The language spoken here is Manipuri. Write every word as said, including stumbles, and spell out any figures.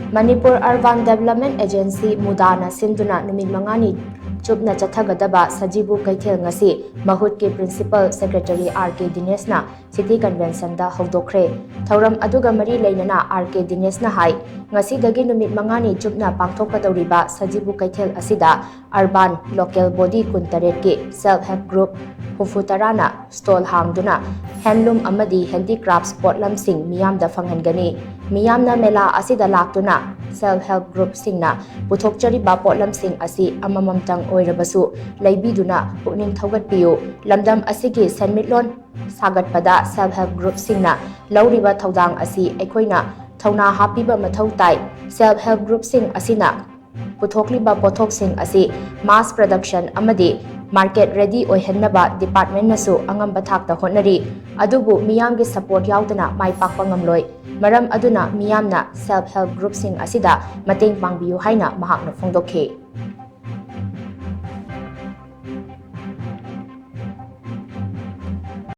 ꯃꯅꯤꯄꯨꯔ Urban Development Agency, ꯃꯨꯗꯥꯅ ꯁꯤꯟꯗꯨꯅ ꯅꯨꯃꯤꯠ ꯃꯉꯥꯅꯤ ꯆꯨꯞꯅ ꯆꯠꯊꯒꯗꯕ ꯁꯖꯤꯕꯨ ꯀꯩꯊꯦꯜ ꯉꯁꯤ ꯃꯍꯨꯠꯀꯤ Principal Secretary R K ꯗꯤꯅꯦꯁꯅ City Conventionꯗ ꯍꯧꯗꯣꯛꯈ꯭ꯔꯦ꯫ ꯊꯧꯔꯝ ꯑꯗꯨꯒ ꯃꯔꯤ ꯂꯩꯅꯅ R K ꯗꯤꯅꯦꯁꯅ ꯍꯥꯏ, ꯉꯁꯤꯗꯒꯤ ꯅꯨꯃꯤꯠ ꯃꯉꯥꯅꯤ ꯆꯨꯞꯅ ꯄꯥꯡꯊꯣꯛꯀꯗꯧꯔꯤꯕ ꯁꯖꯤꯕꯨ ꯀꯩꯊꯦꯜ ꯑꯁꯤꯗ urban local body ꯀꯨꯟꯇꯔꯦꯠꯀꯤ self help group ꯍꯨꯝꯐꯨ ꯇꯔꯥꯅ stall ꯍꯥꯡꯗꯨꯅ handloom ꯑꯃꯗꯤ handicrafts ꯄꯣꯠꯂꯝꯁꯤꯡ ꯃꯤꯌꯥꯝꯗ ꯐꯪꯍꯟꯒꯅꯤ꯫ ꯃꯤꯌꯥꯝꯅ ꯃꯦꯂꯥ ꯑꯁꯤꯗ ꯂꯥꯛꯇꯨꯅ self help groupꯁꯤꯡꯅ ꯄꯨꯊꯣꯛꯆꯔꯤꯕ ꯄꯣꯠꯂꯝꯁꯤꯡ ꯑꯁꯤ ꯑꯃꯃꯝꯇꯪ ꯑꯣꯏꯔꯕꯁꯨ ꯂꯩꯕꯤꯗꯨꯅ ꯄꯨꯛꯅꯤꯡ ꯊꯧꯒꯠꯄꯤꯌꯨ꯫ ꯂꯝꯗꯝ ꯑꯁꯤꯒꯤ ꯁꯦꯟꯃꯤꯠꯂꯣꯟ ꯁꯥꯒꯠꯄꯗ self help groupꯁꯤꯡꯅ ꯂꯧꯔꯤꯕ ꯊꯧꯗꯥꯡ ꯑꯁꯤ ꯑꯩꯈꯣꯏꯅ ꯊꯧꯅꯥ ꯍꯥꯞꯄꯤꯕ ꯃꯊꯧ ꯇꯥꯏ꯫ Self help groupꯁꯤꯡ ꯑꯁꯤꯅ ꯄꯨꯊꯣꯛꯂꯤꯕ ꯄꯣꯠꯊꯣꯛꯁꯤꯡ ꯑꯁꯤ mass production ꯑꯃꯗꯤ market ready ꯑꯣꯏꯍꯟꯅꯕ departmentꯅꯁꯨ ꯑꯉꯝꯕ ꯊꯥꯛꯇ ꯍꯣꯠꯅꯔꯤ꯫ ꯑꯗꯨꯕꯨ ꯃꯤꯌꯥꯝꯒꯤ support ꯌꯥꯎꯗꯅ ꯃꯥꯏ ꯄꯥꯛꯄ ꯉꯝꯂꯣꯏ꯫ ꯃꯔꯝ ꯑꯗꯨꯅ ꯃꯤꯌꯥꯝꯅ self help groupꯁꯤꯡ ꯑꯁꯤꯗ ꯃꯇꯦꯡ ꯄꯥꯡꯕꯤꯌꯨ ꯍꯥꯏꯅ ꯃꯍꯥꯛꯅ ꯐꯣꯡꯗꯣꯛꯈꯤ꯫